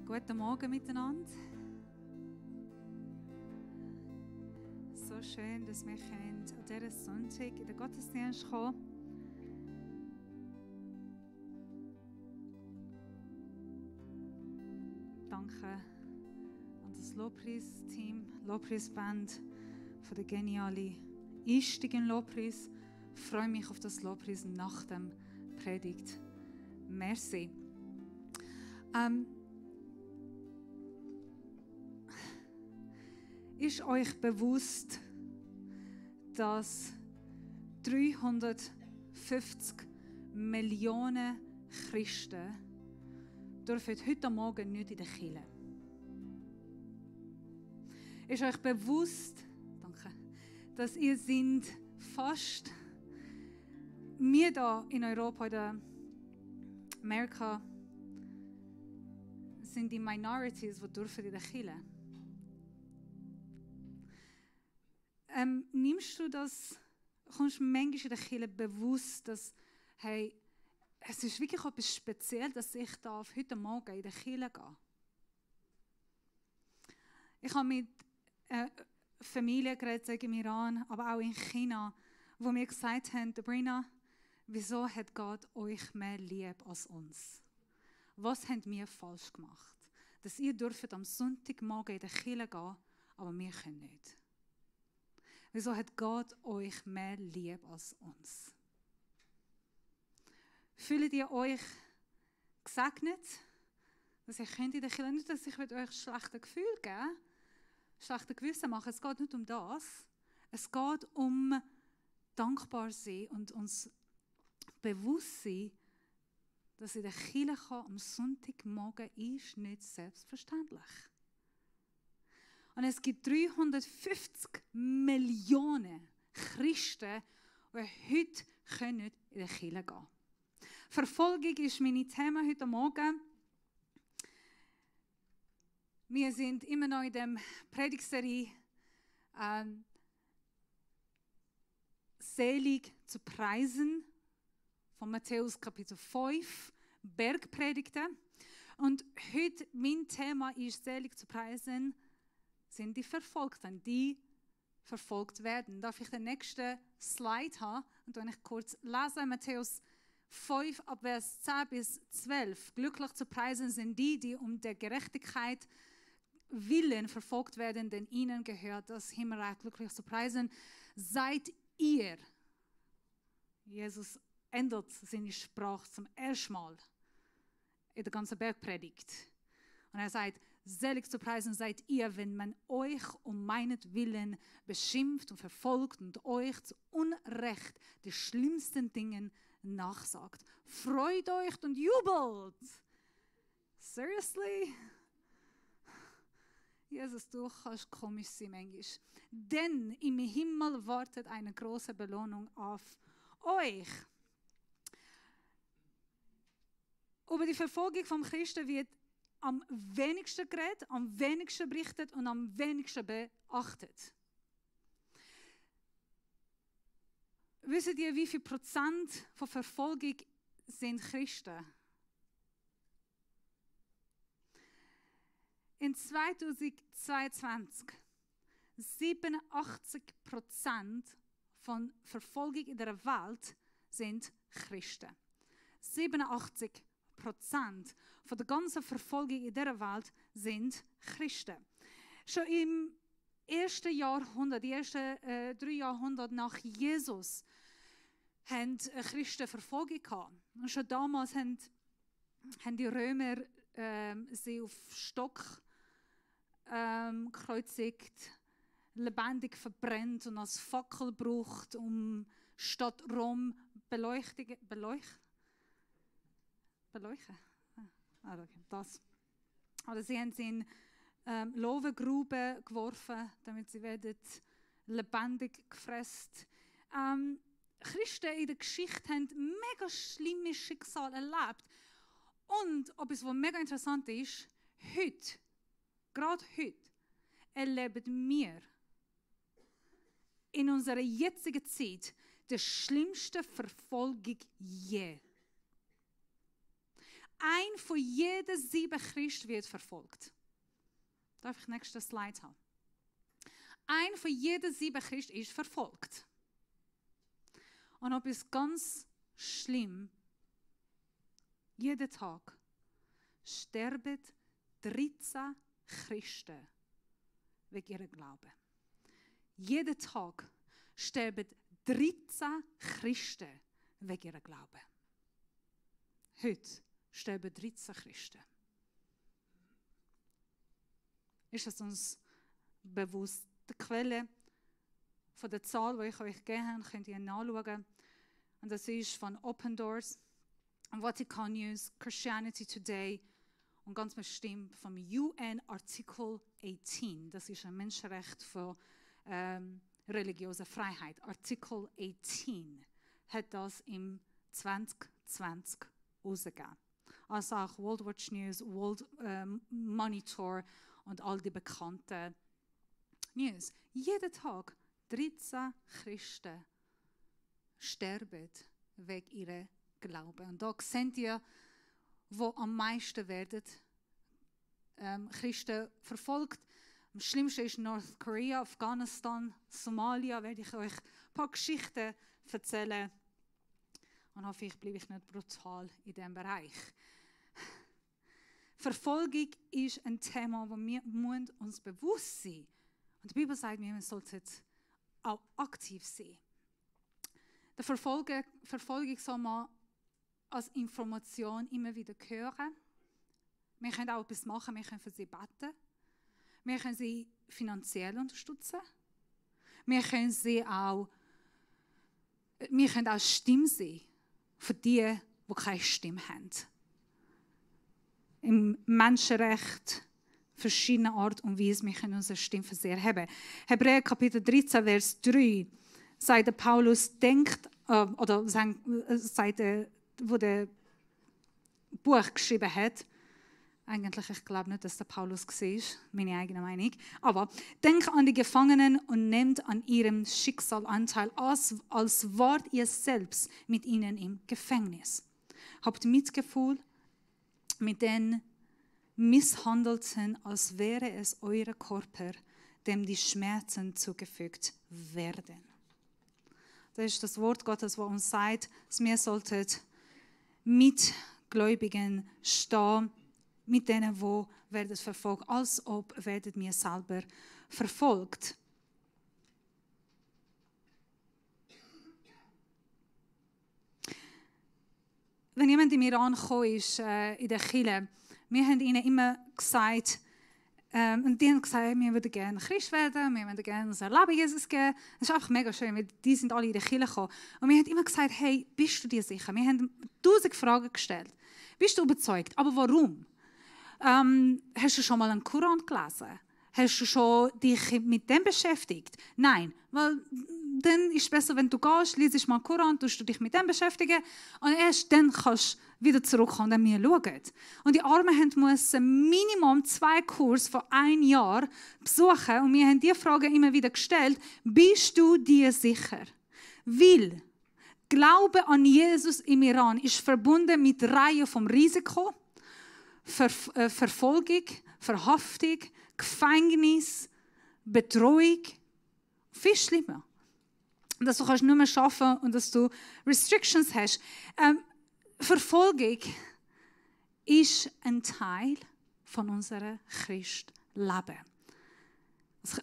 Guten Morgen miteinander. So schön, dass wir an diesem Sonntag in den Gottesdienst kommen. Danke an das Lobpreisteam, Lobpreisband für den genialen Einstieg in Lobpreis. Ich freue mich auf das Lobpreis nach dem Predigt. Merci. Ist euch bewusst, dass 350 Millionen Christen dürfen heute Morgen nicht in der Kirche? Ist euch bewusst, danke, dass ihr sind fast, wir da in Europa, in Amerika, sind die Minorities, die dürfen in der Kirche? Nimmst du das, kommst du manchmal in der Kirche bewusst, dass, hey, es ist wirklich etwas Spezielles, dass ich heute Morgen in der Kirche gehen. Ich habe mit Familien geredet im Iran, aber auch in China, wo mir gesagt haben, Brina, wieso hat Gott euch mehr lieb als uns? Was haben wir falsch gemacht? Dass ihr dürft am Sonntagmorgen in der Kirche gehen, aber wir können nicht. Wieso hat Gott euch mehr lieb als uns? Fühlt ihr euch gesegnet, dass ihr könnt in der Kirche, nicht, dass ich euch schlechte Gefühle geben, schlechte Gewissen machen. Es geht nicht um das. Es geht um dankbar sein und uns bewusst sein, dass in der Kirche am Sonntagmorgen ist nicht selbstverständlich. Und es gibt 350 Millionen Christen, die heute in der Kirche gehen können. Verfolgung ist mein Thema heute Morgen. Wir sind immer noch in der Predigtserie Selig zu preisen von Matthäus Kapitel 5, Bergpredigten. Und heute mein Thema ist Selig zu preisen sind die Verfolgten, die verfolgt werden. Darf ich den nächsten Slide haben? Und wenn ich kurz lese, Matthäus 5, ab Vers 10 bis 12. Glücklich zu preisen sind die, die um der Gerechtigkeit willen verfolgt werden, denn ihnen gehört das Himmelreich. Glücklich zu preisen seid ihr. Jesus ändert seine Sprache zum ersten Mal in der ganzen Bergpredigt. Und er sagt, selig zu preisen seid ihr, wenn man euch um meinetwillen beschimpft und verfolgt und euch zu Unrecht die schlimmsten Dingen nachsagt. Freut euch und jubelt. Seriously? Jesus, du kannst komisch sein manchmal. Denn im Himmel wartet eine große Belohnung auf euch. Über die Verfolgung vom Christen wird am wenigsten geredet, am wenigsten berichtet und am wenigsten beachtet. Wisst ihr, wie viel Prozent von Verfolgung sind Christen? In 2022 87% von Verfolgung in der Welt sind Christen. 87% von der ganzen Verfolgung in dieser Welt sind Christen. Schon im ersten Jahrhundert, die ersten 3 Jahrhunderte nach Jesus, haben Christen Verfolgung gehabt. Und schon damals haben die Römer sie auf Stock gekreuzigt, lebendig verbrennt und als Fackel gebraucht, um Stadt Rom beleuchten. Das. Oder sie haben sie in Löwengrube geworfen, damit sie werden lebendig gefressen. Christen in der Geschichte haben mega schlimme Schicksale erlebt. Und etwas, was mega interessant ist, heute, gerade heute, erleben wir in unserer jetzigen Zeit die schlimmste Verfolgung je. ein von jeden 7 Christen wird verfolgt. Darf ich nächste Slide haben? Ein von jeden 7 Christen ist verfolgt. Und etwas ganz schlimm, jeden Tag sterben 13 Christen wegen ihrem Glauben. Jeden Tag sterben 13 Christen wegen ihrem Glauben. Heute sterben 13 Christen. Ist es uns bewusst? Die Quelle von der Zahl, die ich euch gegeben habe, könnt ihr nachschauen. Und das ist von Open Doors, Vatican News, Christianity Today und ganz bestimmt vom UN Artikel 18. Das ist ein Menschenrecht für religiöse Freiheit. Artikel 18 hat das im 2020 rausgegeben. Also auch World Watch News, World Monitor und all die bekannten News. Jeden Tag 13 Christen sterben wegen ihrer Glauben. Und da seht ihr, wo am meisten werden Christen verfolgt. Am schlimmsten ist Nordkorea, Afghanistan, Somalia. Werde ich euch ein paar Geschichten erzählen. Und hoffentlich bleibe ich nicht brutal in diesem Bereich. Verfolgung ist ein Thema, wo wir uns bewusst sein müssen. Und die Bibel sagt mir, wir sollten auch aktiv sein. Die Verfolgung soll man als Information immer wieder hören. Wir können auch etwas machen, wir können für sie beten. Wir können sie finanziell unterstützen. Wir können auch Stimme sein für die keine Stimme haben. Im Menschenrecht verschiedene Art und Weise, wir können unsere Stimme für sie erheben. Hebräer Kapitel 13, Vers 3 sagt Paulus, wo der Buch geschrieben hat, eigentlich, ich glaube nicht, dass der Paulus war, meine eigene Meinung, aber denkt an die Gefangenen und nehmt an ihrem Schicksal Anteil, als wart ihr selbst mit ihnen im Gefängnis. Habt Mitgefühl mit den Misshandelten, als wäre es euer Körper, dem die Schmerzen zugefügt werden. Das ist das Wort Gottes, das uns sagt, dass wir sollten mit Gläubigen stehen, mit denen, die werden verfolgt, als ob werden wir selber verfolgt. Wenn jemand im Iran gekommen ist, in der Kirche, wir haben ihnen immer gesagt, und die haben gesagt, wir würden gerne Christ werden, wir würden gerne unser Leben Jesus geben. Das ist einfach mega schön, weil die sind alle in der Kirche gekommen. Und wir haben immer gesagt, hey, bist du dir sicher? Wir haben 1000 Fragen gestellt. Bist du überzeugt? Aber warum? Hast du schon mal einen Koran gelesen? Hast du schon dich mit dem beschäftigt? Nein, weil dann ist es besser, wenn du gehst, liest mal Koran, tust du dich mit dem beschäftigen und erst dann kannst du wieder zurückkommen und wir schauen. Und die Armen mussten Minimum 2 Kurse von 1 Jahr besuchen und wir haben diese Frage immer wieder gestellt, bist du dir sicher? Weil Glaube an Jesus im Iran ist verbunden mit Reihe vom Risiko, Verfolgung, Verhaftung, Gefängnis, Betreuung, viel schlimmer. Dass du nur mehr arbeiten kannst und dass du Restrictions hast. Verfolgung ist ein Teil von unserem Christleben.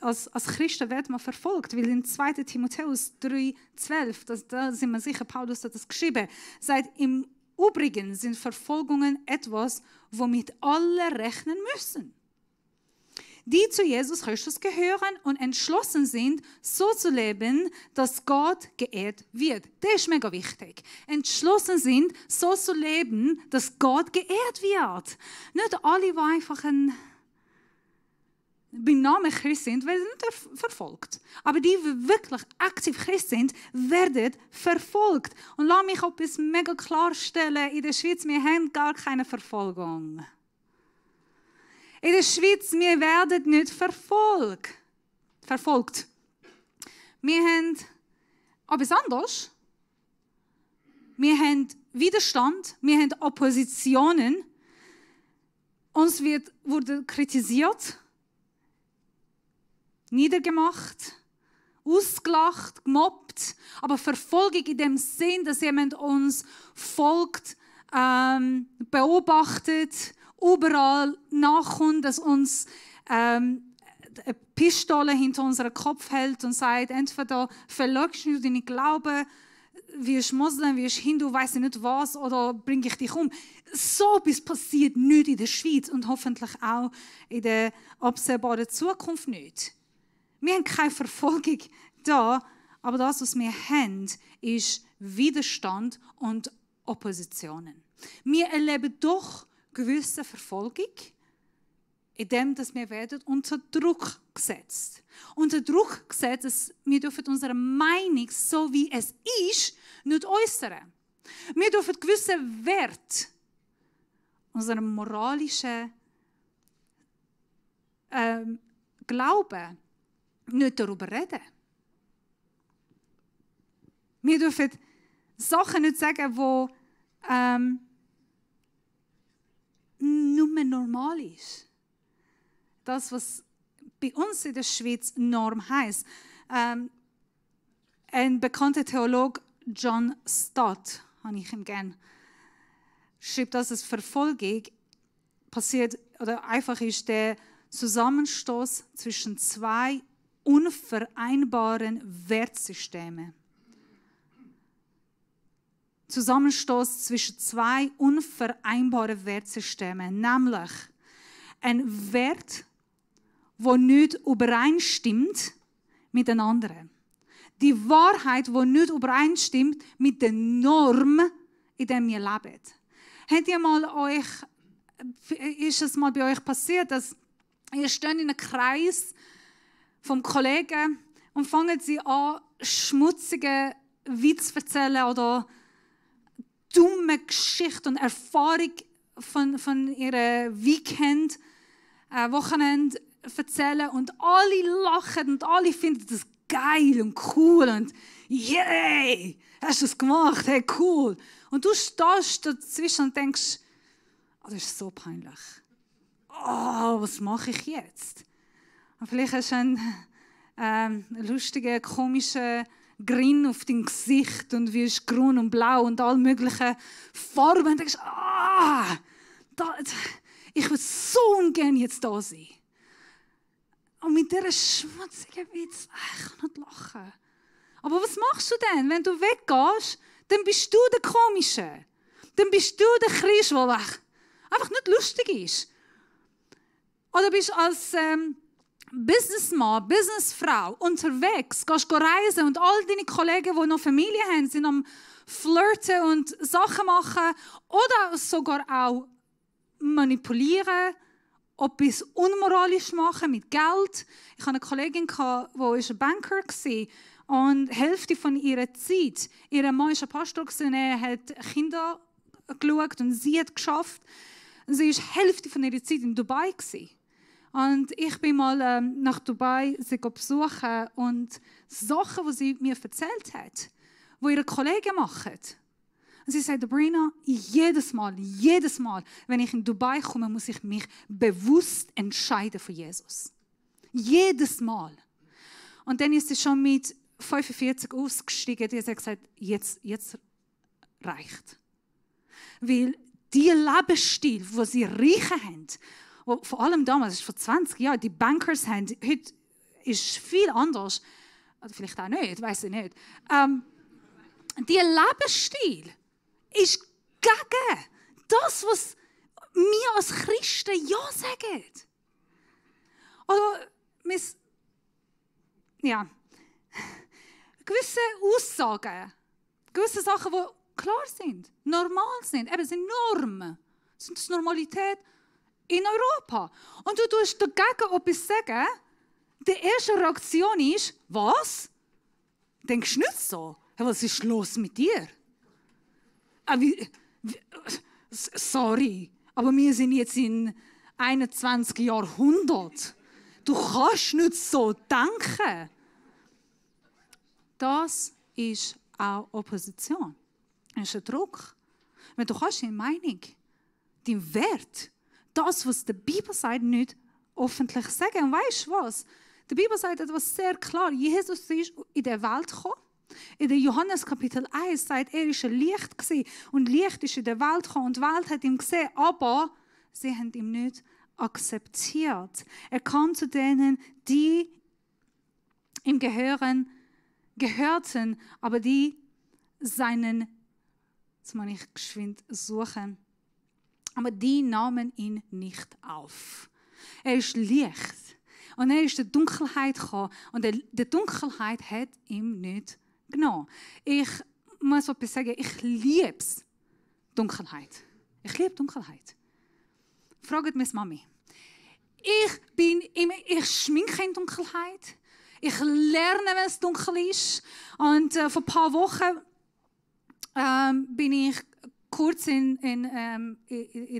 Als Christen wird man verfolgt, weil in 2. Timotheus 3,12, da sind wir sicher, Paulus hat das geschrieben, sagt, im Übrigen sind Verfolgungen etwas, womit alle rechnen müssen. Die zu Jesus Christus gehören und entschlossen sind, so zu leben, dass Gott geehrt wird. Das ist mega wichtig. Entschlossen sind, so zu leben, dass Gott geehrt wird. Nicht alle, die einfach beim Namen Christ sind, werden nicht verfolgt. Aber die, die wirklich aktiv Christ sind, werden verfolgt. Und lass mich etwas mega klarstellen. In der Schweiz, wir haben gar keine Verfolgung. In der Schweiz, wir werden nicht verfolgt. Wir haben etwas anderes. Wir haben Widerstand, wir haben Oppositionen, uns wurde kritisiert, niedergemacht, ausgelacht, gemobbt, aber Verfolgung in dem Sinn, dass jemand uns folgt, beobachtet, überall nachkommt, dass uns eine Pistole hinter unseren Kopf hält und sagt, entweder verleugnest du deinen Glauben, wirst Moslem, wirst Hindu, weiss ich nicht was, oder bringe ich dich um. So etwas passiert nicht in der Schweiz und hoffentlich auch in der absehbaren Zukunft nicht. Wir haben keine Verfolgung da, aber das, was wir haben, ist Widerstand und Oppositionen. Wir erleben doch gewisse Verfolgung, indem wir werden unter Druck gesetzt. Unter Druck gesetzt, dass wir dürfen unsere Meinung, so wie es ist, nicht äußern. Wir dürfen gewisse Wert, unseren moralischen Glauben, nicht darüber reden. Wir dürfen Sachen nicht sagen, die nur normal ist. Das, was bei uns in der Schweiz Norm heisst. Ein bekannter Theologe, John Stott, habe ich ihn gern, schreibt, dass es Verfolgung passiert, oder einfach ist der Zusammenstoß zwischen zwei unvereinbaren Wertsystemen. Zusammenstoß zwischen zwei unvereinbaren Wertsystemen, nämlich ein Wert, der nicht übereinstimmt mit den anderen. Die Wahrheit, die nicht übereinstimmt mit der Norm, in der wir leben. Ist es mal bei euch passiert, dass ihr steht in einem Kreis vom Kollegen und fangen sie an, schmutzige Witze zu erzählen oder dumme Geschichten und Erfahrung von ihrem Weekend, Wochenende erzählen und alle lachen und alle finden das geil und cool und yay, hast du das gemacht, hey, cool. Und du stehst dazwischen und denkst, oh, das ist so peinlich. Oh, was mache ich jetzt? Und vielleicht hast du einen lustigen, komischen Grin auf dein Gesicht und wirst grün und blau und all möglichen Farben und denkst, ich würde so ungern jetzt da sein. Und mit dieser schmutzigen Witz, ich kann nicht lachen. Aber was machst du denn? Wenn du weggehst, dann bist du der Komische. Dann bist du der Christ, der einfach nicht lustig ist. Oder bist du als Businessmann, Businessfrau unterwegs, gehst reisen und all deine Kollegen, die noch Familie haben, sind am Flirten und Sachen machen oder sogar auch manipulieren, etwas unmoralisch machen mit Geld. Ich hatte eine Kollegin, die ein Banker war und die Hälfte von ihrer Zeit, ihr Mann war ein Pastor, er hat Kinder geschaut und sie hat geschafft. Sie war die Hälfte von ihrer Zeit in Dubai. Und ich bin mal nach Dubai sie besuchen und Sachen, die sie mir erzählt hat, die ihre Kollegen machen. Und sie sagt, Sabrina, jedes Mal, wenn ich in Dubai komme, muss ich mich bewusst entscheiden für Jesus. Jedes Mal. Und dann ist sie schon mit 45 ausgestiegen und hat gesagt, jetzt reicht. Weil die Lebensstil, den sie Reichen haben, vor allem damals, vor 20 Jahren, die Bankers haben, heute ist viel anders, oder vielleicht auch nicht, weiss ich nicht. Die Lebensstil ist gegen das, was wir als Christen ja sagen. Oder gewisse Aussagen, gewisse Sachen, die klar sind, normal sind, eben sind Normen, sind das Normalität in Europa. Und du tust dagegen etwas sagen, die erste Reaktion ist, was? Denkst du nicht so? Hey, was ist los mit dir? Sorry, aber wir sind jetzt im 21. Jahrhundert. Du kannst nicht so denken. Das ist auch Opposition. Das ist ein Druck. Wenn du kannst deine Meinung, deinen Wert, das, was die Bibel sagt, nicht öffentlich sagen. Und weißt du was? Die Bibel sagt etwas sehr klar. Jesus ist in der Welt gekommen. In der Johannes Kapitel 1 sagt, er war ein Licht gewesen, und Licht ist in der Welt gekommen und die Welt hat ihn gesehen, aber sie haben ihn nicht akzeptiert. Er kam zu denen, die ihm gehörten, aber die seinen, jetzt muss ich geschwind suchen, aber die nahmen ihn nicht auf. Er ist Licht und er ist der Dunkelheit gekommen und die Dunkelheit hat ihm nicht genommen. Ich muss etwas sagen, ich liebe Dunkelheit. Ich liebe Dunkelheit. Fragt meine Mami. Ich schminke in Dunkelheit. Ich lerne, wenn es dunkel ist. Und vor ein paar Wochen bin ich kurz in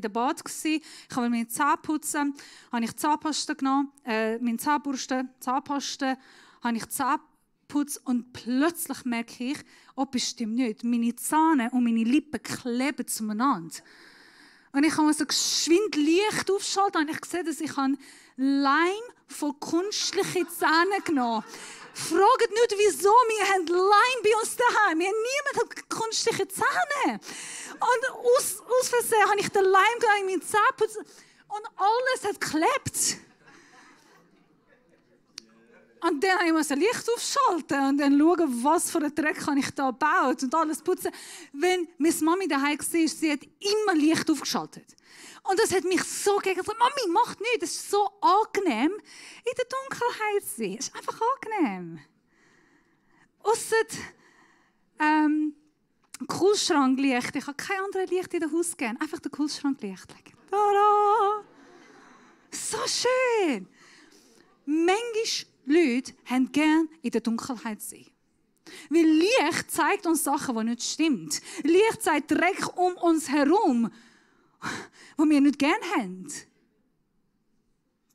der Bad gsi. Ich habe meine Zähne putzen, habe ich Zahnpasta genommen, meine Zahnpasta, habe ich Zähne putzt und plötzlich merke ich, bestimmt nicht, meine Zähne und meine Lippen kleben zueinander. Und ich habe so geschwind Licht aufschalten und ich sehe, dass ich Leim von künstlichen Zähnen genommen habe. Fragt nicht, wieso. Wir haben Leim bei uns daheim. Niemand hat künstliche Zähne. Und aus Versehen habe ich den Leim in meine Zähne geputzt und alles hat geklebt. Und dann habe ich das Licht aufschalten und dann schauen, was für einen Dreck ich da baut und alles putzen. Wenn meine Mami daheim war, sie hat immer Licht aufgeschaltet. Und das hat mich so gesagt, Mami, mach nichts, es ist so angenehm, in der Dunkelheit zu sein. Es ist einfach angenehm. Ausser Kühlschranklicht. Ich habe kein anderes Licht in dem Haus gern. Einfach den Kühlschranklicht legen. Tada! So schön! Manchmal Leute haben gern in der Dunkelheit zu sein. Weil Licht zeigt uns Sachen, die nicht stimmen. Licht zeigt Dreck um uns herum, die wir nicht gern haben.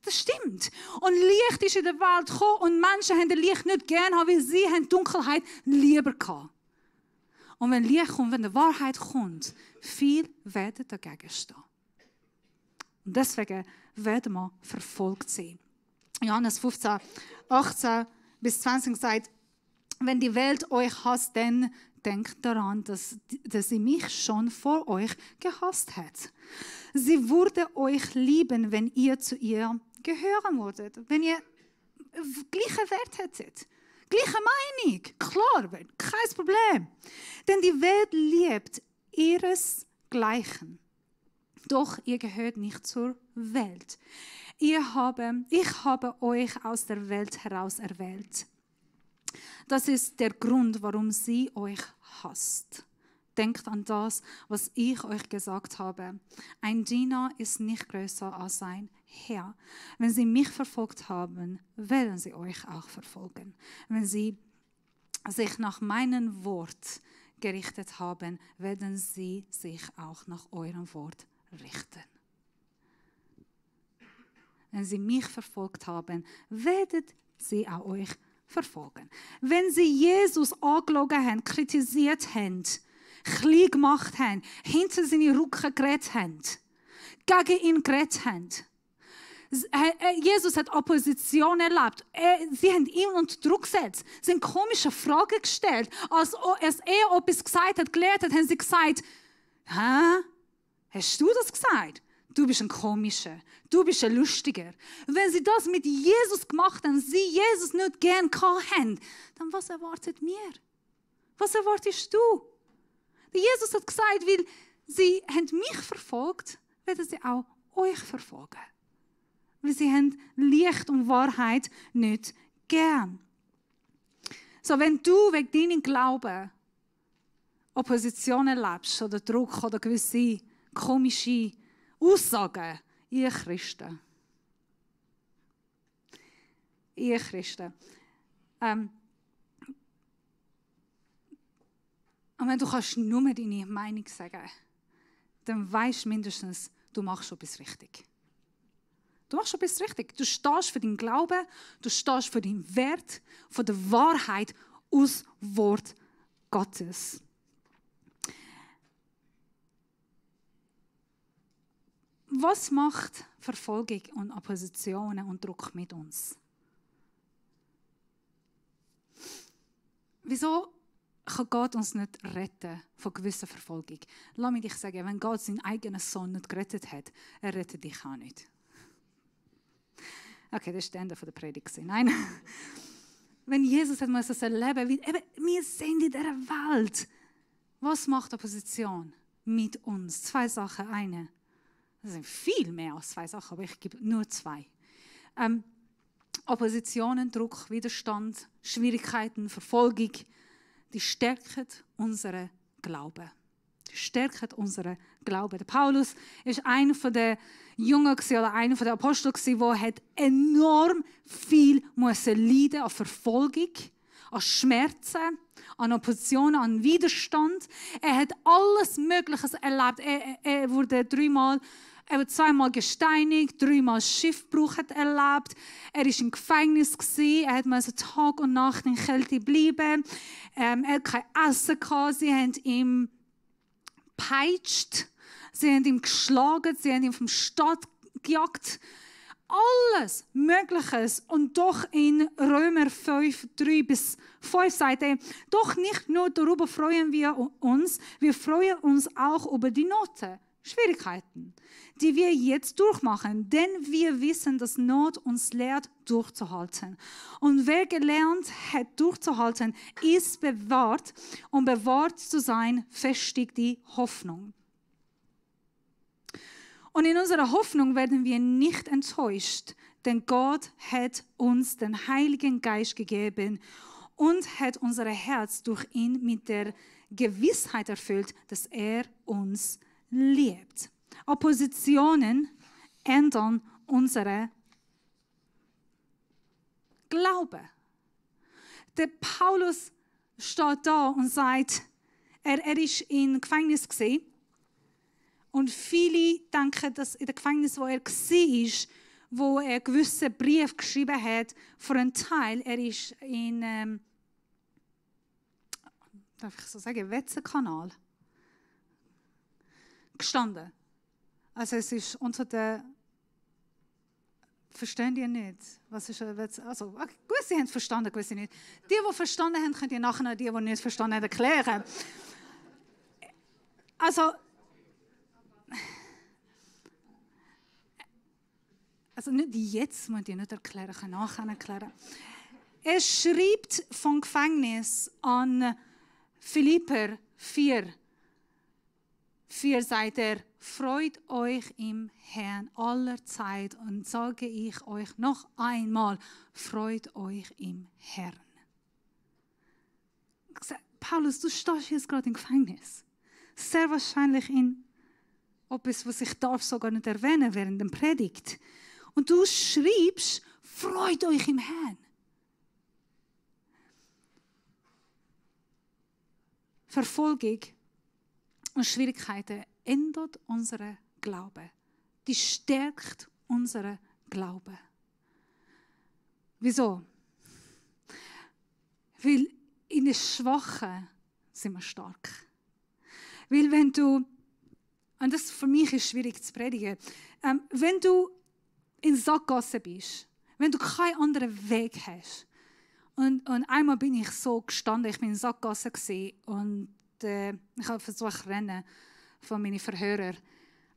Das stimmt. Und Licht ist in der Welt gekommen und Menschen haben das Licht nicht gern, weil sie haben Dunkelheit lieber gehabt. Und wenn Licht kommt, wenn die Wahrheit kommt, viel werden dagegen stehen. Und deswegen werden wir verfolgt sein. Johannes 15, 18 bis 20 sagt, wenn die Welt euch hasst, dann denkt daran, dass sie mich schon vor euch gehasst hat. Sie würde euch lieben, wenn ihr zu ihr gehören würdet, wenn ihr gleichen Wert hättet, gleiche Meinung, klar, kein Problem. Denn die Welt liebt ihresgleichen. Doch ihr gehört nicht zur Welt. Ich habe euch aus der Welt heraus erwählt. Das ist der Grund, warum sie euch hasst. Denkt an das, was ich euch gesagt habe. Ein Diener ist nicht größer als sein Herr. Wenn sie mich verfolgt haben, werden sie euch auch verfolgen. Wenn sie sich nach meinem Wort gerichtet haben, werden sie sich auch nach eurem Wort richten. Wenn sie mich verfolgt haben, werden sie auch euch verfolgen. Wenn sie Jesus angelogen haben, kritisiert haben, klein gemacht haben, hinter seine Rücken geredet haben, gegen ihn geredet haben. Jesus hat Opposition erlebt. Sie haben ihn unter Druck gesetzt. Sie haben komische Fragen gestellt. Als er etwas gesagt hat, gelehrt hat, haben sie gesagt, hä? Hast du das gesagt? Du bist ein Komischer. Du bist ein Lustiger. Wenn sie das mit Jesus gemacht haben, sie Jesus nicht gern haben, dann was erwartet mir? Was erwartest du? Jesus hat gesagt, weil sie haben mich verfolgt, werden sie auch euch verfolgen. Weil sie haben Licht und Wahrheit nicht gern. So, wenn du wegen deinem Glauben Opposition erlebst oder Druck oder gewisse komische Aussagen, ihr Christen. Und wenn du kannst nur deine Meinung sagen, dann weisst du mindestens, du machst schon etwas richtig. Du machst schon etwas richtig. Du stehst für deinen Glauben, du stehst für deinen Wert, für die Wahrheit aus Wort Gottes. was macht Verfolgung und Oppositionen und Druck mit uns? Wieso kann Gott uns nicht retten von gewisser Verfolgung? Lass mich dich sagen, wenn Gott seinen eigenen Sohn nicht gerettet hat, er rettet dich auch nicht. Okay, das ist das Ende der Predigt. Nein. Wenn Jesus hat das erleben musste, wir sind in dieser Welt. Was macht Opposition mit uns? 2 Sachen. Eine. Das sind viel mehr als 2 Sachen, aber ich gebe nur 2. Oppositionen, Druck, Widerstand, Schwierigkeiten, Verfolgung, die stärken unseren Glauben. Die stärken unseren Glauben. Der Paulus ist einer der Jungen oder einer der Apostel, der enorm viel leiden an Verfolgung, an Schmerzen, an Opposition, an Widerstand. Er hat alles Mögliche erlebt. Er wurde 2-mal gesteinigt, 3-mal Schiffbruch erlebt. Er war im Gefängnis, er musste Tag und Nacht in Kälte bleiben. Er hatte kein Essen, sie haben ihn gepeitscht, sie haben ihn geschlagen, sie haben ihn vom Stadt gejagt. Alles Mögliche. Und doch in Römer 5, 3-5 sagt er, doch nicht nur darüber freuen wir uns auch über die Noten, Schwierigkeiten, die wir jetzt durchmachen. Denn wir wissen, dass Not uns lehrt, durchzuhalten. Und wer gelernt hat, durchzuhalten, ist bewahrt. Und bewahrt zu sein, festigt die Hoffnung. Und in unserer Hoffnung werden wir nicht enttäuscht, denn Gott hat uns den Heiligen Geist gegeben und hat unser Herz durch ihn mit der Gewissheit erfüllt, dass er uns liebt. Oppositionen ändern unsere Glaube. Der Paulus steht da und sagt, er ist im Gefängnis gewesen. Und viele denken, dass in dem Gefängnis, wo er war, wo er gewisse Briefe geschrieben hat, für einen Teil, er ist in, darf ich so sagen, Wetzenkanal gestanden. Also es ist unter der, verstehen die nicht? Was ist also, gewisse haben es verstanden, gewisse nicht. Die verstanden haben, könnt ihr nachher die nicht verstanden haben, erklären. Also nicht jetzt, muss ich nicht erklären, ich kann nachher erklären. Er schreibt vom Gefängnis an Philipper 4. 4 sagt er, freut euch im Herrn aller Zeit und sage ich euch noch einmal, freut euch im Herrn. Paulus, du stehst jetzt gerade im Gefängnis. Sehr wahrscheinlich in etwas, was ich darf sogar nicht erwähnen während der Predigt. Und du schreibst, freut euch im Herrn. Verfolgung und Schwierigkeiten ändert unseren Glauben. Die stärkt unseren Glauben. Wieso? Weil in den Schwachen sind wir stark. Weil wenn du, und das für mich ist schwierig zu predigen, wenn du in Sackgasse bist, wenn du keinen anderen Weg hast, und einmal bin ich so gestanden, ich bin in Sackgasse und ich habe versucht zu rennen von meinen Verhörern.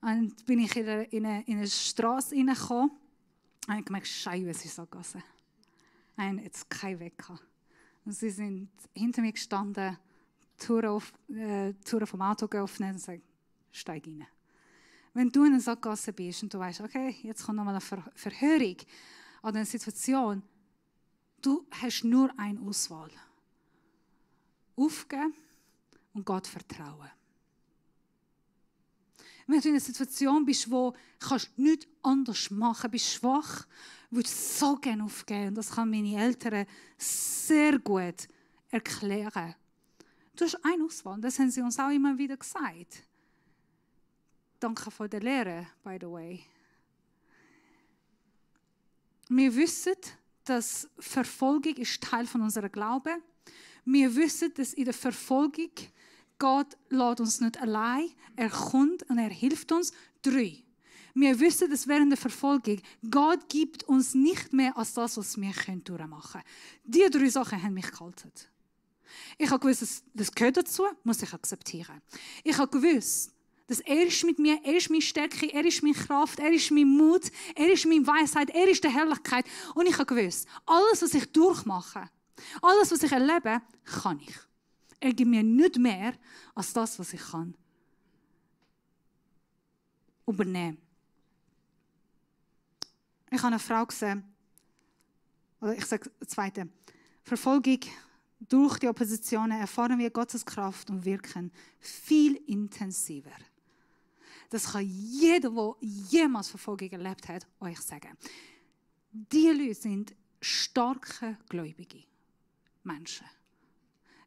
Und bin ich in eine Straße reingekommen und ich gemerkt, Scheiße, es ist Sackgasse. Und jetzt kein Weg gehabt. Und sie sind hinter mir gestanden, die Türe vom Auto geöffnet und sagen, steig rein. Wenn du in einer Sackgasse bist und du weißt, okay, jetzt kommt nochmal eine Verhörung oder eine Situation, du hast nur eine Auswahl. Aufgeben und Gott vertrauen. Wenn du in einer Situation bist, wo du nichts anderes machen kannst, bist schwach, würdest so gerne aufgeben. Und das kann meine Eltern sehr gut erklären. Du hast eine Auswahl, das haben sie uns auch immer wieder gesagt. Danke für die Lehre, by the way. Wir wissen, dass Verfolgung ist Teil von unserem Glauben. Wir wissen, dass in der Verfolgung Gott lässt uns nicht allein. Er kommt und er hilft uns. 3. Wir wissen, dass während der Verfolgung Gott gibt uns nicht mehr als das, was wir durchmachen können. Diese 3 Sachen haben mich gehalten. Ich habe gewusst, das gehört dazu, muss ich akzeptieren. Ich habe gewusst, dass er ist mit mir, er ist meine Stärke, er ist meine Kraft, er ist mein Mut, er ist meine Weisheit, er ist die Herrlichkeit. Und ich habe gewusst, alles, was ich durchmache, alles, was ich erlebe, kann ich. Er gibt mir nicht mehr als das, was ich kann übernehmen. Ich habe eine Frau gesehen, oder ich sage zweite, Verfolgung durch die Oppositionen erfahren wir Gottes Kraft und Wirken viel intensiver. Das kann jeder, der jemals Verfolgung erlebt hat, euch sagen. Diese Leute sind starke, gläubige Menschen.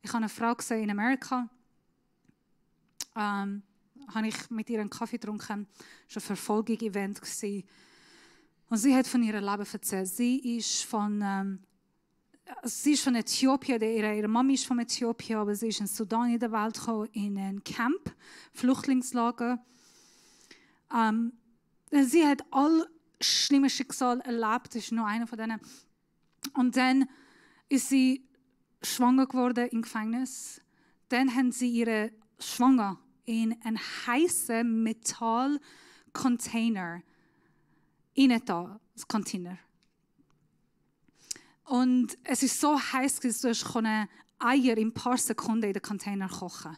Ich habe eine Frau gesehen in Amerika, habe ich mit ihr einen Kaffee getrunken. Es war ein Verfolgung-Event. Und sie hat von ihrem Leben erzählt. Sie ist von Äthiopien. Ihre Mama ist von Äthiopien, aber sie ist in Sudan in der Welt gekommen, in ein Camp, Flüchtlingslager. Sie hat all schlimme Schicksale erlebt. Das ist nur einer von denen. Und dann ist sie schwanger geworden im Gefängnis. Dann haben sie ihre Schwanger in einen heißen Metallcontainer das Container. Und es ist so heiß, dass du Eier in ein paar Sekunden in den Container kochen.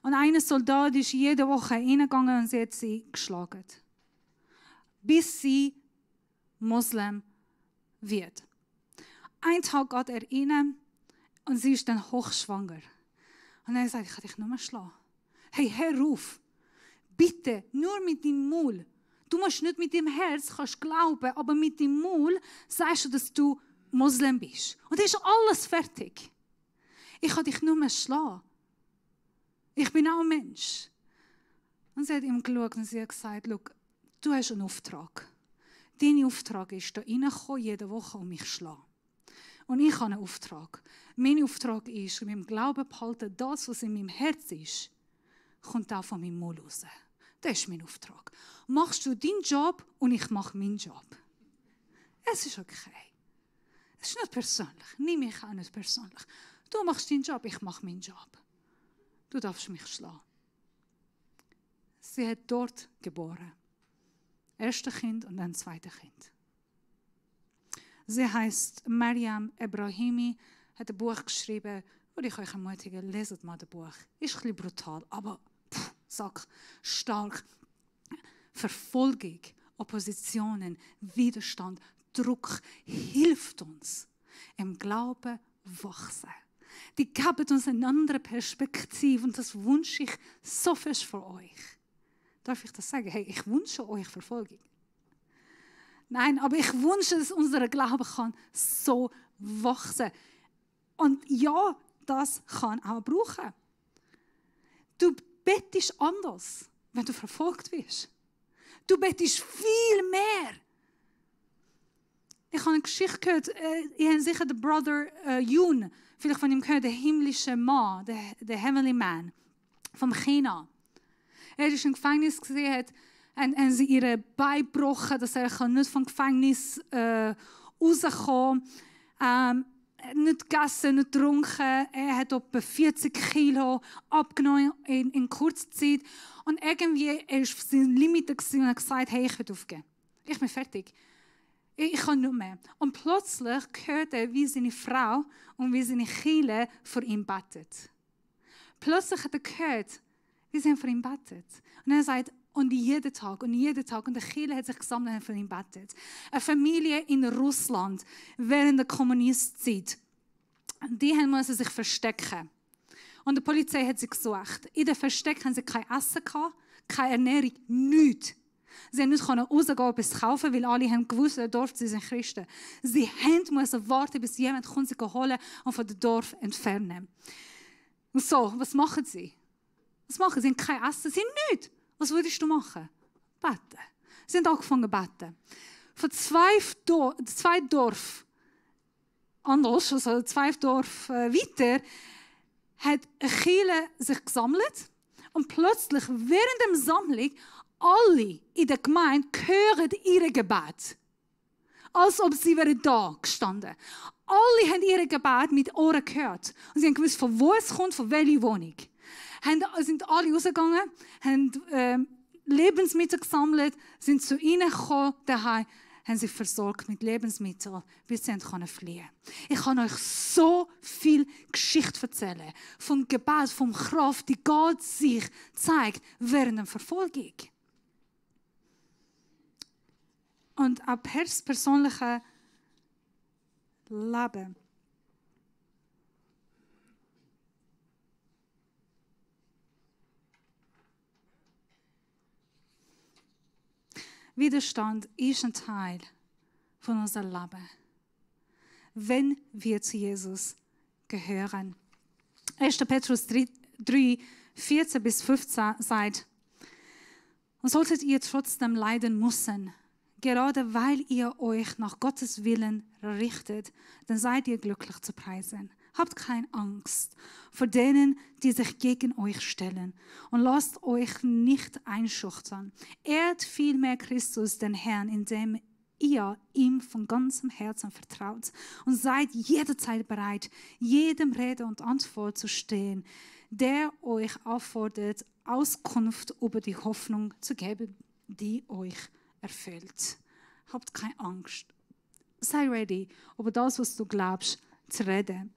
Und ein Soldat ist jede Woche reingegangen und sie hat sie geschlagen. Bis sie Moslem wird. Ein Tag geht er rein und sie ist dann hochschwanger. Und er sagt, ich kann dich nur mehr schlagen. Hey, hör auf. Bitte, nur mit deinem Maul. Du musst nicht mit deinem Herz kannst glauben, aber mit deinem Maul sagst du, dass du Moslem bist. Und dann ist alles fertig. Ich kann dich nur mehr schlagen. Ich bin auch ein Mensch. Und sie hat ihm geschaut und sie hat gesagt, du hast einen Auftrag. Dein Auftrag ist, da reinkommen, jede Woche und mich schlagen. Und ich habe einen Auftrag. Mein Auftrag ist, mit dem Glauben behalten, das, was in meinem Herz ist, kommt auch von meinem Mund raus. Das ist mein Auftrag. Machst du deinen Job und ich mache meinen Job. Es ist okay. Es ist nicht persönlich. Nimm mich auch nicht persönlich. Du machst deinen Job, ich mache meinen Job. Du darfst mich schlagen. Sie hat dort geboren. Erste Kind und dann zweite Kind. Sie heißt Mariam Ebrahimi, hat ein Buch geschrieben, würde ich euch ermutigen, leset mal das Buch. Ist ein bisschen brutal, aber stark. Verfolgung, Oppositionen, Widerstand, Druck hilft uns im Glauben wachsen. Die geben uns eine andere Perspektive und das wünsche ich so fest für euch. Darf ich das sagen? Hey, ich wünsche euch Verfolgung. Nein, aber ich wünsche, dass unser Glaube kann so wachsen. Und ja, das kann auch brauchen. Du bettest anders, wenn du verfolgt wirst. Du bettest viel mehr. Ich habe eine Geschichte gehört, ihr habt sicher den Brother Yoon, vielleicht von ihm gehört, der himmlische Mann, der Heavenly Man, von China. Er ist im Gefängnis gesehen, haben sie ihre Beine gebrochen, dass er nicht vom Gefängnis rauskommen kann. Nicht gegessen, nicht getrunken. Er hat etwa 40 Kilo abgenommen in kurzer Zeit. Und irgendwie war er auf seinen Limite und hat gesagt, hey, ich will aufgeben. Ich bin fertig. Ich kann nicht mehr. Und plötzlich hört er, wie seine Frau und wie seine Kinder für ihn betet. Plötzlich hat er gehört, wie sie für ihn betet. Und er sagt, und jeden Tag. Und der Kirche hat sich gesammelt und für ihn betet. Eine Familie in Russland während der Kommunistzeit, die mussten sich verstecken. Und die Polizei hat sie gesucht. In dem Versteck haben sie kein Essen gehabt, keine Ernährung, nichts. Sie haben nicht rausgehen, etwas kaufen, weil alle haben gewusst, der Dorf, sie sind Christen. Sie mussten warten, bis jemand kommt, sie holen und von dem Dorf entfernen. Und so, was machen sie? Sie haben kein Essen, sie haben nichts. Was würdest du machen? Beten. Sie haben angefangen zu beten. Von zwei Dorf anders, also 2 Dorf weiter, hat eine Kirche sich gesammelt und plötzlich während der Sammlung alle in der Gemeinde hören ihre Gebet. Als ob sie wären da gestanden. Alle haben ihre Gebet mit Ohren gehört. Und sie haben gewusst, von wo es kommt, von welcher Wohnung. Sind alle rausgegangen, haben Lebensmittel gesammelt, sind zu ihnen gekommen, daheim, haben sie versorgt mit Lebensmitteln, bis sie fliehen konnten. Ich kann euch so viel Geschichte erzählen. Vom Gebet, vom Kraft, die Gott sich zeigt während der Verfolgung. Und auch persönliche Leben. Widerstand ist ein Teil von unserem Leben, wenn wir zu Jesus gehören. 1. Petrus 3, 14 bis 15 sagt, und solltet ihr trotzdem leiden müssen, gerade weil ihr euch nach Gottes Willen richtet, dann seid ihr glücklich zu preisen. Habt keine Angst vor denen, die sich gegen euch stellen. Und lasst euch nicht einschüchtern. Ehrt vielmehr Christus, den Herrn, indem ihr ihm von ganzem Herzen vertraut. Und seid jederzeit bereit, jedem Rede und Antwort zu stehen, der euch auffordert, Auskunft über die Hoffnung zu geben, die euch erfüllt. Habt keine Angst. Sei ready, über das, was du glaubst, zu reden.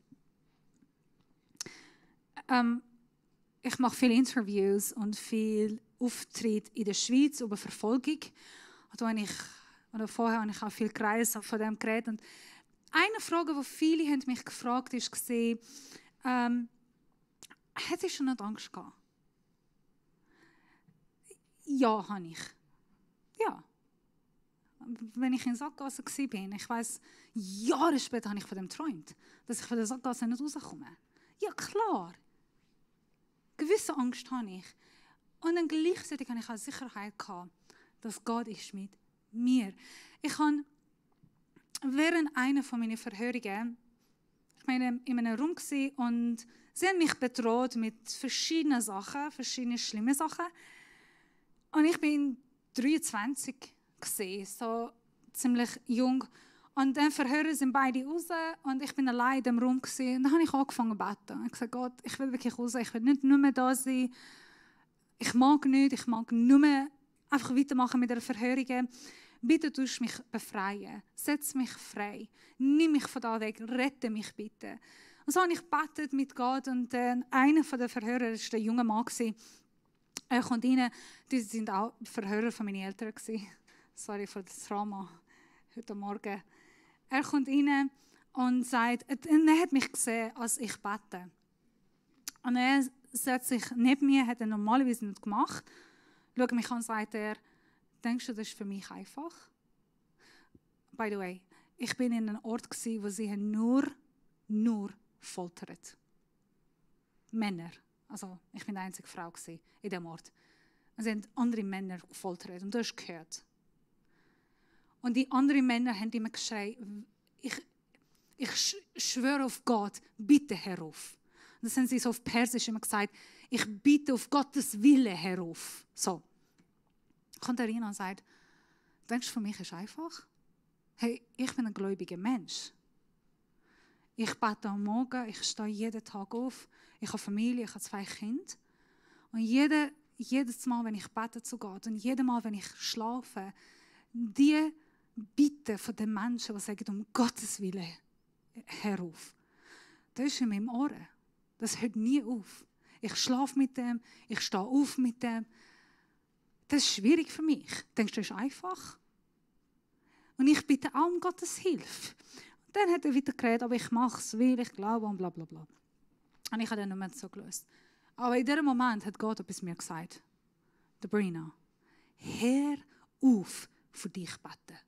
Ich mache viele Interviews und viel Auftritte in der Schweiz über Verfolgung. Vorher habe ich auch viel Kreise von dem geredet. Und eine Frage, die viele haben mich gefragt haben, hättest du schon nicht Angst gehabt? Ja, habe ich. Ja. Wenn ich in Sackgasse war, ich weiss, Jahre später habe ich von dem geträumt, dass ich von der Sackgasse nicht rauskomme. Ja, klar. Gewisse Angst habe ich. Und dann gleichzeitig habe ich auch Sicherheit gehabt, dass Gott ist mit mir. Ich habe während einer von meinen Verhörungen, ich war in einem Raum und sie haben mich bedroht mit verschiedenen Sachen, verschiedenen schlimmen Sachen. Und ich bin 23 gewesen, so ziemlich jung. Und dann verhören sind beide raus und ich bin allein in dem Raum gewesen. Und dann habe ich angefangen zu beten. Ich habe gesagt, Gott, ich will wirklich raus, ich will nicht nur mehr da sein. Ich mag nur mehr einfach weitermachen mit der Verhörung. Bitte tust mich befreien, setz mich frei, nimm mich von da weg, rette mich bitte. Und so habe ich gebetet mit Gott und einer der Verhörer war der junge Mann. Er kommt rein, die sind auch Verhörer von meinen Eltern. Sorry für das Trauma heute Morgen. Er kommt rein und sagt, er hat mich gesehen, als ich bete. Und er setzt sich neben mir, hat er normalerweise nicht gemacht. Schaut mich an und sagt denkst du, das ist für mich einfach? By the way, ich bin in einem Ort, wo sie nur foltert. Männer. Also, ich bin die einzige Frau in diesem Ort. Und sie haben andere Männer gefoltert. Und du hast gehört. Und die anderen Männer haben immer geschrien, ich schwöre auf Gott, bitte herauf. Und das haben sie so auf Persisch immer gesagt, ich bitte auf Gottes Wille herauf. So. Kommt er rein und sagt, denkst du, für mich ist einfach? Hey, ich bin ein gläubiger Mensch. Ich bete am Morgen, ich stehe jeden Tag auf, ich habe Familie, ich habe 2 Kinder. Und jedes Mal, wenn ich bete zu Gott und jedes Mal, wenn ich schlafe, die Bitte von den Menschen, die sagen, um Gottes Willen herauf. Das ist in meinem Ohr. Das hört nie auf. Ich schlafe mit dem, ich stehe auf mit dem. Das ist schwierig für mich. Denkst du, das ist einfach? Und ich bitte auch um Gottes Hilfe. Und dann hat er wieder geredet, aber ich mache es, weil ich glaube und bla bla bla. Und ich habe den Moment so gelöst. Aber in diesem Moment hat Gott etwas mir gesagt. Debrina, hör auf, für dich beten.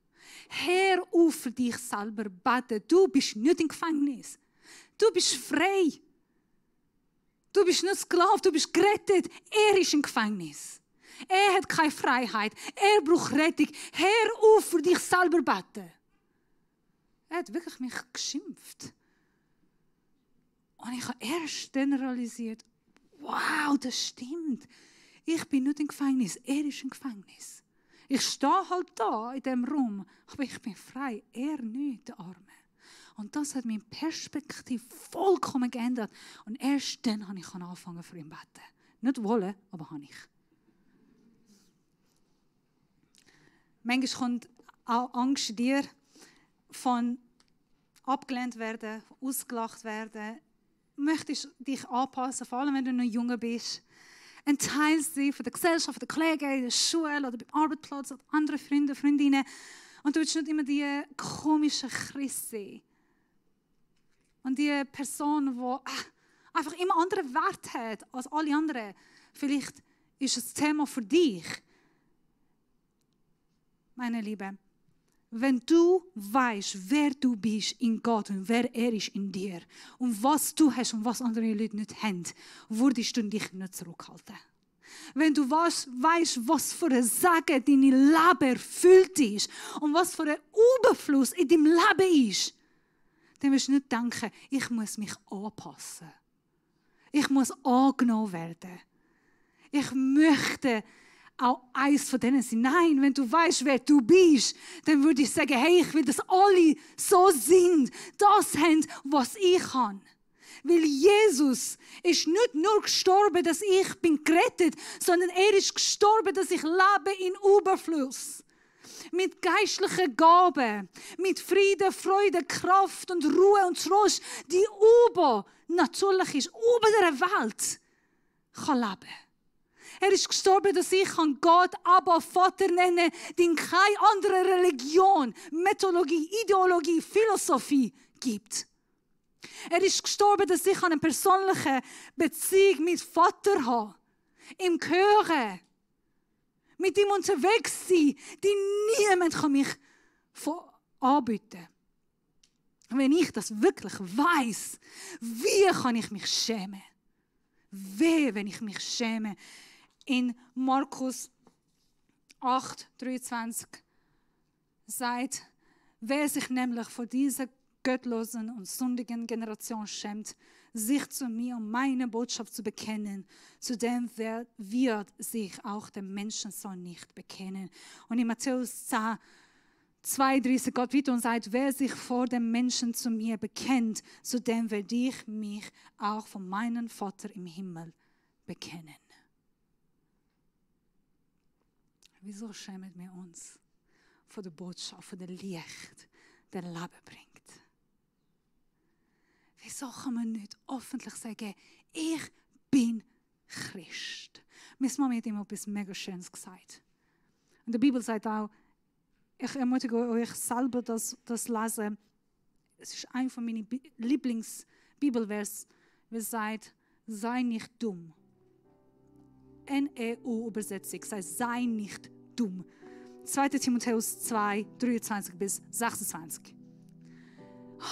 Hör auf, für dich selber beten. Du bist nicht im Gefängnis. Du bist frei. Du bist nicht Sklave, du bist gerettet. Er ist im Gefängnis. Er hat keine Freiheit. Er braucht Rettung. Hör auf, für dich selber beten. Er hat wirklich mich geschimpft. Und ich habe erst dann realisiert, wow, das stimmt. Ich bin nicht im Gefängnis, er ist im Gefängnis. Ich stehe halt da in diesem Raum, aber ich bin frei, er nicht, der Arme. Und das hat meine Perspektive vollkommen geändert. Und erst dann habe ich angefangen, für ihn zu beten. Nicht wollen, aber habe ich. Manchmal kommt auch Angst in dir von abgelehnt werden, ausgelacht werden. Möchtest dich anpassen, vor allem wenn du noch jung bist. Ein Teil sein von der Gesellschaft, von den Kollegen, in der Schule oder beim Arbeitsplatz oder anderen Freunden, Freundinnen. Und du willst nicht immer die komische Christ sein. Und die Person, die einfach immer andere Wert hat als alle anderen. Vielleicht ist es ein Thema für dich. Meine Liebe, wenn du weißt, wer du bist in Gott und wer er ist in dir und was du hast und was andere Leute nicht haben, würdest du dich nicht zurückhalten. Wenn du weißt, was für ein Segen dein Leben erfüllt ist und was für ein Überfluss in deinem Leben ist, dann wirst du nicht denken, ich muss mich anpassen. Ich muss angenommen werden. Ich möchte auch eins von denen sein. Nein, wenn du weißt, wer du bist, dann würde ich sagen, hey, ich will, dass alle so sind, das haben, was ich habe. Weil Jesus ist nicht nur gestorben, dass ich bin gerettet, sondern er ist gestorben, dass ich lebe in Überfluss. Mit geistlichen Gaben, mit Frieden, Freude, Kraft und Ruhe und Trost, die natürlich ist, über der Welt kann leben. Er ist gestorben, dass ich Gott, Abba, Vater nennen, den keine andere Religion, Mythologie, Ideologie, Philosophie gibt. Er ist gestorben, dass ich eine persönliche Beziehung mit Vater habe. Im Gehören. Mit ihm unterwegs sein, die niemand kann mich anbieten. Wenn ich das wirklich weiss, wie kann ich mich schämen? Wenn ich mich schäme. In Markus 8,23 sagt, wer sich nämlich vor dieser gottlosen und sündigen Generation schämt, sich zu mir und meine Botschaft zu bekennen, zu dem wird sich auch der Menschensohn nicht bekennen. Und in Matthäus 10, 32 Gott weiter und sagt, wer sich vor dem Menschen zu mir bekennt, zu dem werde ich mich auch von meinem Vater im Himmel bekennen. Wieso schämen wir uns vor der Botschaft, vor dem Licht, der Leben bringt? Wieso kann man nicht öffentlich sagen, ich bin Christ? Meine Mama hat immer etwas mega Schönes gesagt. Und die Bibel sagt auch, ich ermutige euch selber, das lesen. Es ist ein von meinen Lieblings-Bibelversen, der sagt, sei nicht dumm. NEU-Übersetzung, sei nicht dumm. 2. Timotheus 2, 23 bis 26.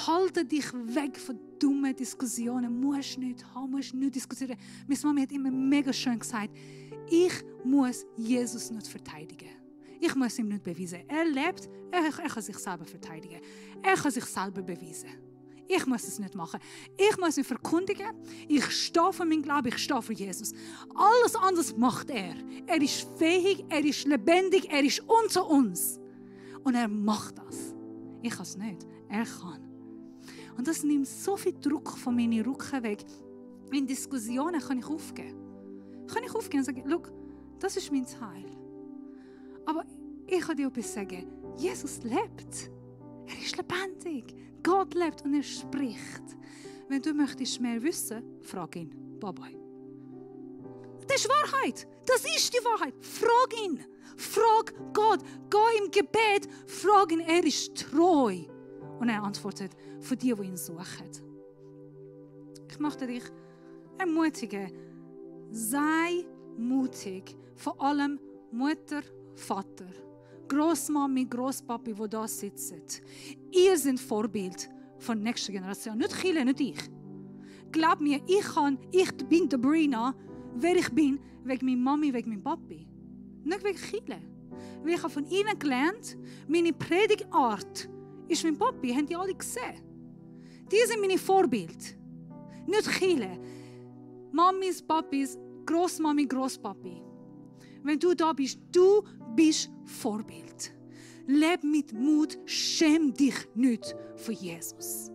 Halte dich weg von dummen Diskussionen. Musst nicht diskutieren. Meine Mama hat immer mega schön gesagt, ich muss Jesus nicht verteidigen. Ich muss ihm nicht beweisen. Er lebt, er kann sich selber verteidigen. Er kann sich selber beweisen. Ich muss es nicht machen. Ich muss ihn verkündigen. Ich stehe für meinen Glauben, ich stehe für Jesus. Alles anderes macht er. Er ist fähig, er ist lebendig, er ist unter uns. Und er macht das. Ich kann es nicht. Er kann. Und das nimmt so viel Druck von meinen Rücken weg. In Diskussionen kann ich aufgeben. Kann ich aufgeben und sagen, schau, das ist mein Teil. Aber ich kann dir etwas sagen. Jesus lebt. Er ist lebendig. Gott lebt und er spricht. Wenn du möchtest mehr wissen, frag ihn. Bye-bye. Das ist Wahrheit. Das ist die Wahrheit. Frag ihn. Frag Gott. Geh im Gebet. Frag ihn. Er ist treu. Und er antwortet für die ihn suchen. Ich möchte dich ermutigen. Sei mutig. Vor allem Mutter, Vater. Großmami, Großpapi, die da sitzen. Ihr seid Vorbild von der nächsten Generation. Nicht Chile, nicht ich. Glaub mir, ich bin Sabrina, wer ich bin, wegen meiner Mami, wegen meinem Papi. Nicht wegen Chile. Weil ich habe von ihnen gelernt, meine Predigtart ist mein Papi. Haben die alle gesehen? Die sind meine Vorbild. Nicht Chile. Mamis, Papis, Großmami, Großpapi. wenn du da bist, du bist Vorbild. Leb mit Mut, schäm dich nicht für Jesus.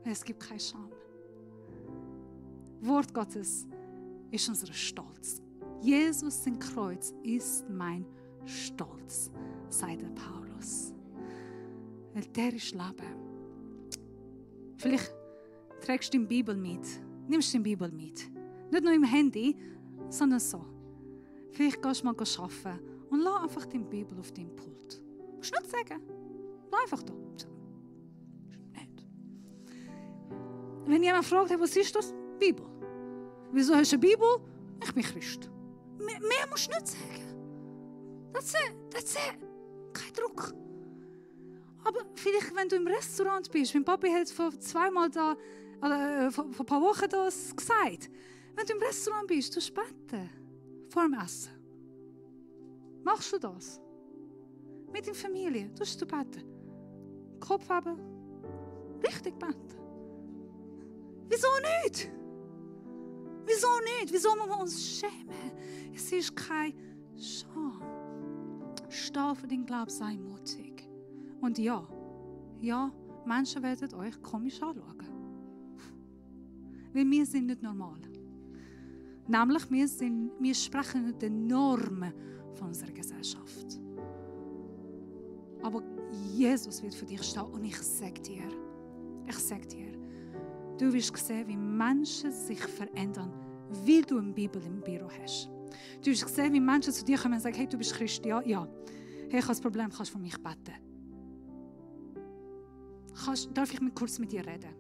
Es gibt keine Scham. Wort Gottes ist unser Stolz. Jesus sein Kreuz ist mein Stolz, sagt der Paulus. Weil der ist Leben. Vielleicht trägst du die Bibel mit. Nimmst du die Bibel mit. Nicht nur im Handy, sondern so. Vielleicht gehst du mal arbeiten und lass einfach die Bibel auf deinem Pult. Du musst nicht sagen. Lass einfach da. Nicht. Wenn jemand fragt, hey, was ist das? Bibel. Wieso hast du eine Bibel? Ich bin Christ. Mehr musst du nicht sagen. That's it. Kein Druck. Aber vielleicht, wenn du im Restaurant bist, mein Papi hat vor ein paar Wochen das gesagt. Wenn du im Restaurant bist, du beten vor dem Essen. Machst du das? Mit der Familie, du beten. Kopf haben, richtig beten. Wieso nicht? Wieso nicht? Wieso müssen wir uns schämen? Es ist keine Scham. Steh für den Glauben, sei mutig. Und ja, Menschen werden euch komisch anschauen. Weil wir sind nicht normal. Nämlich, wir sprechen nicht den Normen von unserer Gesellschaft. Aber Jesus wird für dich stehen und ich sage dir, du wirst sehen, wie Menschen sich verändern, weil du eine Bibel im Büro hast. Du wirst sehen, wie Menschen zu dir kommen und sagen, hey, du bist Christ, ja. Hey, ich habe ein Problem, kannst du für mich beten? Darf ich kurz mit dir reden?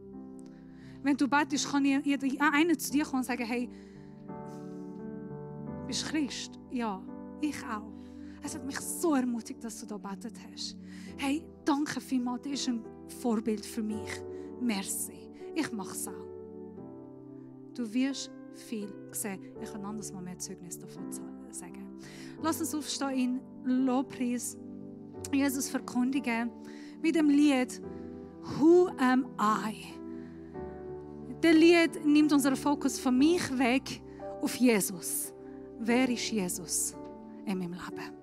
Wenn du betest, kann einer zu dir kommen und sagen, hey, bist du Christ? Ja, ich auch. Es hat mich so ermutigt, dass du da gebetet hast. Hey, danke vielmals, das ist ein Vorbild für mich. Merci. Ich mache es auch. Du wirst viel sehen. Ich kann anders mal mehr Zeugnis davon sagen. Lass uns aufstehen in Lobpreis. Jesus verkündigen mit dem Lied Who am I? Das Lied nimmt unseren Fokus von mich weg auf Jesus. Wer ist Jesus in meinem Leben?